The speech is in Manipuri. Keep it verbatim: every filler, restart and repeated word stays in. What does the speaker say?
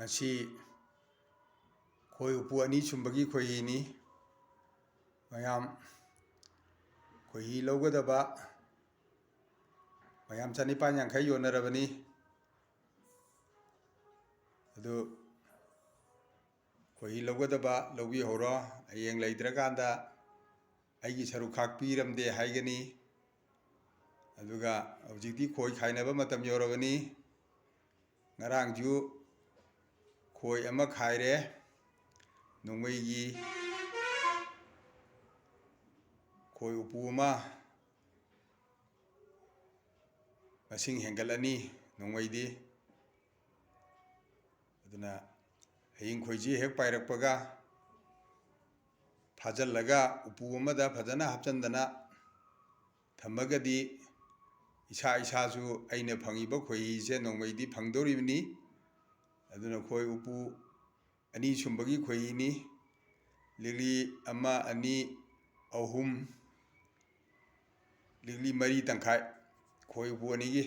ꯉꯁꯤ ꯈꯣꯏ ꯎꯄꯨ ꯑꯅꯤ ꯁꯨꯝꯕꯒꯤ ꯈꯣꯏꯍꯤꯅꯤ꯫ ꯃꯌꯥꯝ ꯈꯣꯏꯍꯤ ꯂꯧꯒꯗꯕ ꯃꯌꯥꯝ ꯆꯅꯤꯄꯥꯟ ꯌꯥꯡꯈꯩ ꯌꯣꯟꯅꯔꯕꯅꯤ꯫ ꯑꯗꯨ ꯈꯣꯏꯍꯤ ꯂꯧꯒꯗꯕ ꯂꯧꯕꯤꯍꯧꯔꯣ꯫ ꯍꯌꯦꯡ ꯂꯩꯇ꯭ꯔꯀꯥꯟꯗ ꯑꯩꯒꯤ ꯁꯔꯨꯛ ꯈꯥꯛꯄꯤꯔꯝꯗꯦ ꯍꯥꯏꯒꯅꯤ꯫ ꯑꯗꯨꯒ ꯍꯧꯖꯤꯛꯇꯤ ꯈꯣꯏ ꯈꯥꯏꯅꯕ ꯃꯇꯝ ꯌꯧꯔꯕꯅꯤ꯫ ꯉꯔꯥꯡꯁꯨ ꯈꯣꯏ ꯑꯃ ꯈꯥꯏꯔꯦ꯫ ꯅꯣꯡꯃꯩꯒꯤ ꯈꯣꯏ ꯎꯄꯨ ꯑꯃ ꯃꯁꯤꯡ ꯍꯦꯟꯒꯠꯂꯅꯤ ꯅꯣꯡꯃꯩꯗꯤ꯫ ꯑꯗꯨꯅ ꯍꯌꯤꯡ ꯈꯣꯏꯁꯤ ꯍꯦꯛ ꯄꯥꯏꯔꯛꯄꯒ ꯐꯥꯖꯤꯜꯂꯒ ꯎꯄꯨ ꯑꯃꯗ ꯐꯖꯅ ꯍꯥꯞꯆꯤꯟꯗꯅ ꯊꯝꯃꯒꯗꯤ ꯏꯁꯥ ꯏꯁꯥꯁꯨ ꯑꯩꯅ ꯐꯪꯉꯤꯕ ꯈꯣꯏꯍꯤꯁꯦ ꯅꯣꯡꯃꯩꯗꯤ ꯐꯪꯗꯧꯔꯤꯕꯅꯤ꯫ ꯑꯗꯨꯅ ꯈꯣꯏ ꯎꯄꯨ ꯑꯅꯤ ꯁꯨꯝꯕꯒꯤ ꯈꯣꯏꯍꯤꯅꯤ꯫ ꯂꯤꯛꯂꯤ ꯑꯃ, ꯑꯅꯤ, ꯑꯍꯨꯝ, ꯂꯤꯛꯂꯤ ꯃꯔꯤ ꯇꯪꯈꯥꯏ ꯈꯣꯏ ꯎꯄꯨ ꯑꯅꯤꯒꯤ꯫